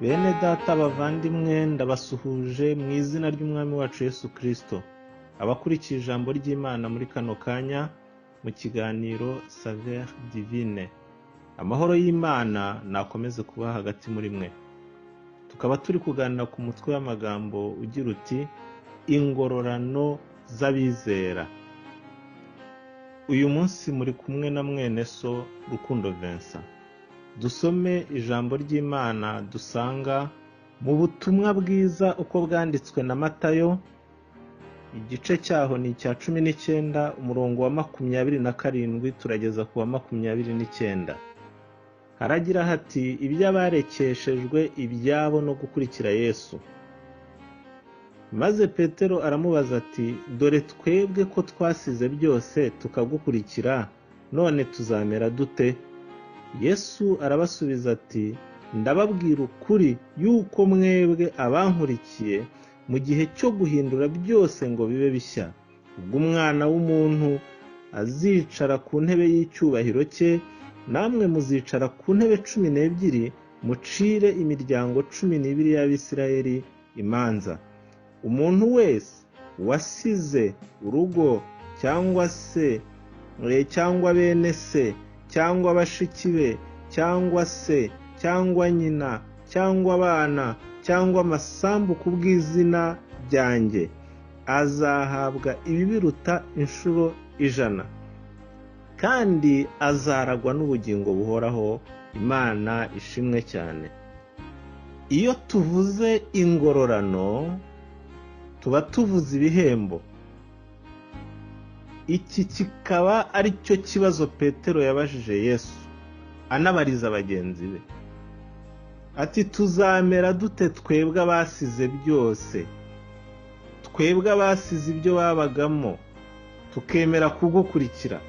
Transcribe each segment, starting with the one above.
Bene data bavandimwe, ndabasuhuje mu izina ry'Umwami wacu Yesu Kristo. Abakurikiye ijambo ry'Imana muri kano kanya mu kiganiro Saveur Divine. Amahoro y'Imana nakomeze kuba hagati muri mwe. Tukaba turi kuganira ku mutwe w'amagambo ugira uti ingororano z'abizera. Uyu munsi muri kumwe na mwene so Rukundo Vincent. Dusome ijambo ry'Imana dusanga mu butumwa bwiza uko bwanditswe na Matayo, igice cyaho ni icya 19, umurongo wa 27 turageza ku wa 29. Haragira hati: iby'abarekeshejwe ibyabo no gukurikira Yesu. Maze Petero aramubaza ati: dore twebwe ko twasize byose tukagukurikira, none tuzamera dute? Yesu arabasubiza ati: ndababwira ukuri yuko mwebwe abankurikiye mu gihe cyo guhindura byose ngo bibe bishya, ubwo Umwana w'umuntu azicara ku ntebe y'icyubahiro cye, namwe muzicara ku ntebe 12, mucire imiryango 12 y'Abisirayeli imanza. Umuntu wese wasize urugo cyangwa se cyangwa bene se cyangwa bashiki be cyangwa se cyangwa nyina cyangwa abana cyangwa amasambu ku bw'izina ryanjye, azahabwa ibibiruta inshuro 100, kandi azaragwa n'ubugingo buhoraho. Imana ishimwe cyane. Iyo tuvuze ingororano tuba tuvuze ibihembo. Iki kikaba ari cyo kibazo Petero yabajije Yesu anabariza bagenzi be, ati tuzamera dute twebwe abasize byose, twebwe abasize ibyo babagamo tukemera kugukurikira?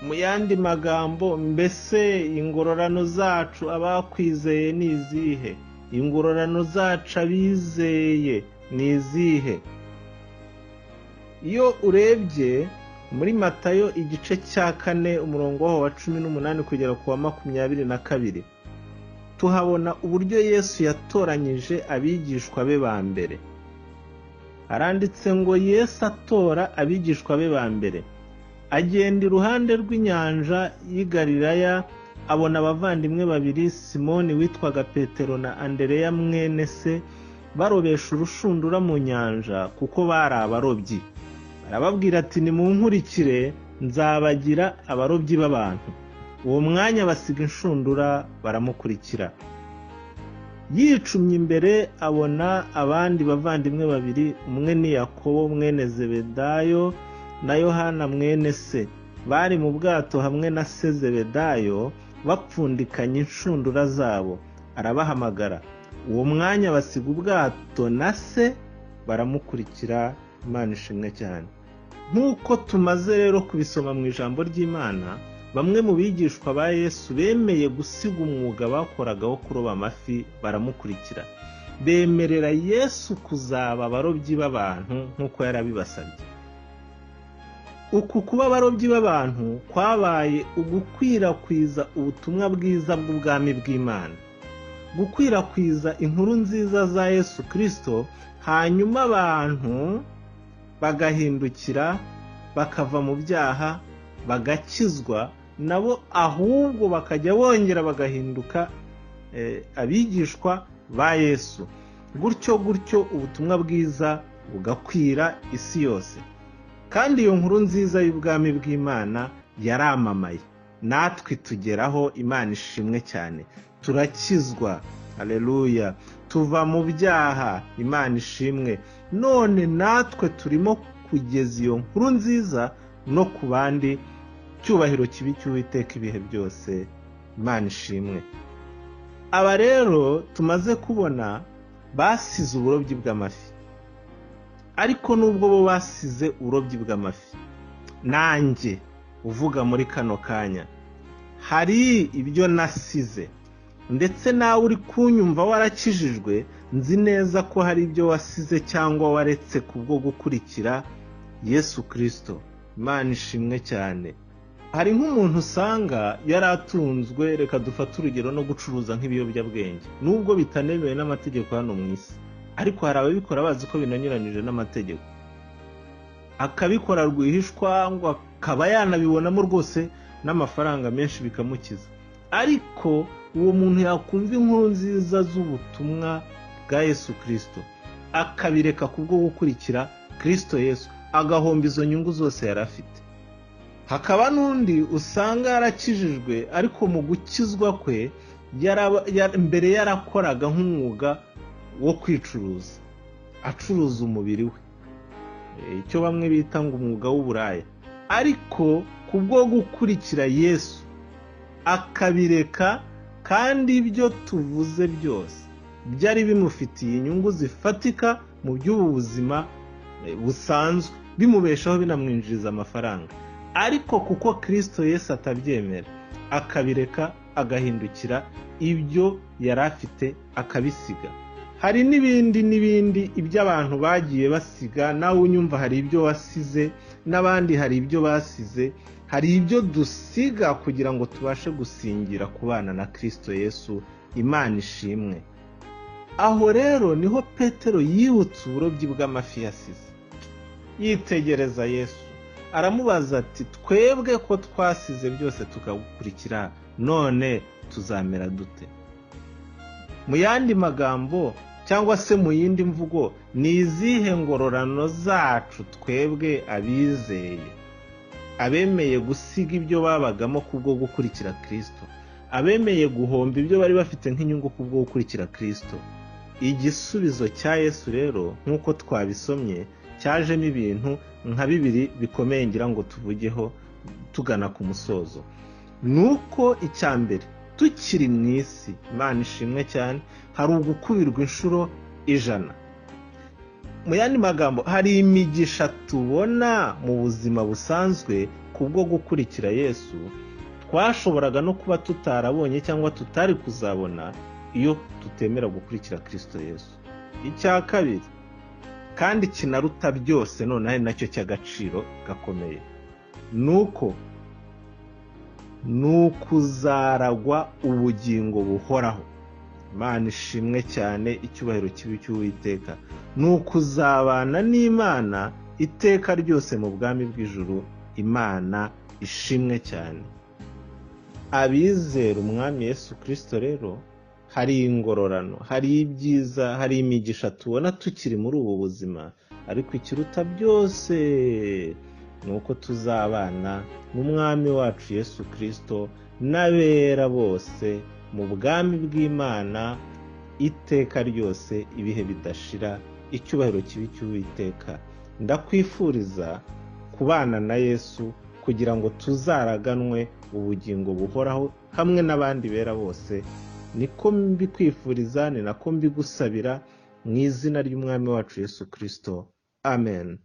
Mu yandi magambo, mbese ingororano zacu abakwizeye ni izihe? Ingororano zacu abizeye ni izihe? Iyo urebye muri Matayo igice cya 4 umurongo wa 18 kugera ku wa 22, tuhabona uburyo Yesu yatoranyije abigishwa be ba mbere. Haranditse ngo Yesu atora abigishwa be ba mbere, agenda iruhande rw'inyanja y'i Galilaya, abona abavandimwe babiri, Simoni witwaga Petero na Andereya mwene se, barobesha urushundura mu nyanja kuko bari abarobyi. Arababwira ati nimunkurikire, nzabagira abarobyi b'abantu. Uwo mwanya basiga inshundura baramukurikira. Yicumye imbere abona abandi bavandimwe babiri, umwe ni Yakobo mwene Zebedayo na Yohana mwene se, bari mu bwato hamwe na se Zebedayo bapfundikanye inshundura zabo. Arabahamagara. Uwo mwanya basiga ubwato na se baramukurikira. Imana ishimwe cyane. Nk'uko tumaze rero kubisoma mu ijambo ry'Imana, bamwe mu bigishwa ba Yesu bemeye gusiga umwuga bakoraga wo kuroba amafi baramukurikira. Bemerera Yesu kuzaba abarobyi b'abantu nk'uko yarabibasabye. Uku kuba abarobyi b'abantu kwabaye ugukwirakwiza ubutumwa bwiza bw'ubwami bw'Imana, gukwirakwiza inkuru nziza za Yesu Kristo, hanyuma abantu bagahindukira bakava mu byaha bagakizwa, nabo ahubwo bakajya bongera bagahinduka abigishwa ba Yesu. Gutyo gutyo ubutumwa bwiza bugakwira isi yose. Kandi iyo nkuru nziza y'ubwami bw'Imana yaramamaye, natwe tugeraho. Imana ishimwe cyane. Turakizwa, haleluya, tuva mu byaha, Imana ishimwe. None natwe turimo kugeza iyo nkuru nziza no ku bandi. Cyubahiro kibi cy'Uwiteka ibihe byose, Imana ishimwe. Aba rero tumaze kubona basize uburobyi bw'amafi, ariko nubwo bo basize uburobyi bw'amafi, nanjye uvuga muri kano kanya hari ibyo nasize, ndetse nawe uri kunyumva warakijijwe, nzi neza ko hari ibyo wasize cyangwa waretse kubwo gukurikira Yesu Kristo. Imana ishimwe cyane. Hari nk'umuntu usanga yari atunzwe, reka dufate urugero, no gucuruza nk'ibiyobyabwenge, nubwo bitanemewe n'amategeko hano mu isi, ariko hari ababikora bazi ko binanyuranyije n'amategeko, akabikora rwihishwa, ngo akaba yanabibonamo rwose n'amafaranga menshi bikamukiza. Ariko uwo muntu yakumva inkuru nziza z'ubutumwa bwa Yesu Kirisito akabireka kubwo gukurikira Kirisito Yesu, agahomba izo nyungu zose yari afite. Hakaba n'undi usanga yarakijijwe, ariko mu gukizwa kwe mbere yarakoraga nk'umwuga wo kwicuruza, acuruza umubiri we, icyo bamwe bita ngo umwuga w'uburaya, ariko kubwo gukurikira Yesu akabireka, kandi ibyo tuvuze byose byari bimufitiye inyungu zifatika mu by'ubu buzima busanzwe, bimubeshaho, binamwinjiriza amafaranga, ariko kuko Kirisito Yesu atabyemera akabireka, agahindukira ibyo yari afite akabisiga. Hari n'ibindi n'ibindi ibyo abantu bagiye basiga, nawe unyumva hari ibyo wasize, n'abandi hari ibyo basize. Hari ibyo dusiga kugira ngo tubashe gusingira kubana na Kirisito Yesu. Imana ishimwe. Aho rero niho Petero yibutse uburobyi bw'amafi yasize, yitegereza Yesu aramubaza ati twebwe ko twasize byose tukagukurikira, none tuzamera dute? Mu yandi magambo cyangwa se mu yindi mvugo, ni izihe ngororano zacu twebwe abizeye, abemeye gusiga ibyo babagamo kubwo gukurikira Kirisito, abemeye guhomba ibyo bari bafite nk'inyungu kubwo gukurikira Kirisito? Igisubizo cya Yesu rero nk'uko twabisomye cyajemo ibintu nka bibiri bikomeye ngira ngo tuvugeho tugana ku musozo. Nuko icya mbere, tukiri mu isi, Imana ishimwe cyane, hari ugukubirwa inshuro 100. Mu yandi magambo, hari imigisha tubona mu buzima busanzwe kubwo gukurikira Yesu twashoboraga no kuba tutarabonye cyangwa tutari kuzabona iyo tutemera gukurikira Kristo Yesu. Icya kabiri kandi kinaruta byose, none ari nacyo cy'agaciro gakomeye, nuko nukuzaragwa ubugingo buhoraho. Imana ishimwe cyane, icyubahiro kibi cy'Uwiteka. Nukuzabana n'Imana iteka ryose mu bwami bw'ijuru. Imana ishimwe cyane. Abizera Umwami Yesu Kristo rero hari ingororano, hari ibyiza, hari imigisha tubona tukiri muri ubu buzima, ariko ikiruta byose nuko tuzabana n'Umwami wacu Yesu Kristo n'abera bose mu bwami bw'Imana iteka ryose, ibihe bidashira. Icyubahiro kibi cy'Uwiteka. Ndakwifuriza kubana na Yesu kugira ngo tuzaraganwe ubugingo buhoraho hamwe n'abandi bera bose. Niko mbikwifuriza, ni nako mbigusabira mu izina ry'Umwami wacu Yesu Kristo. Amen.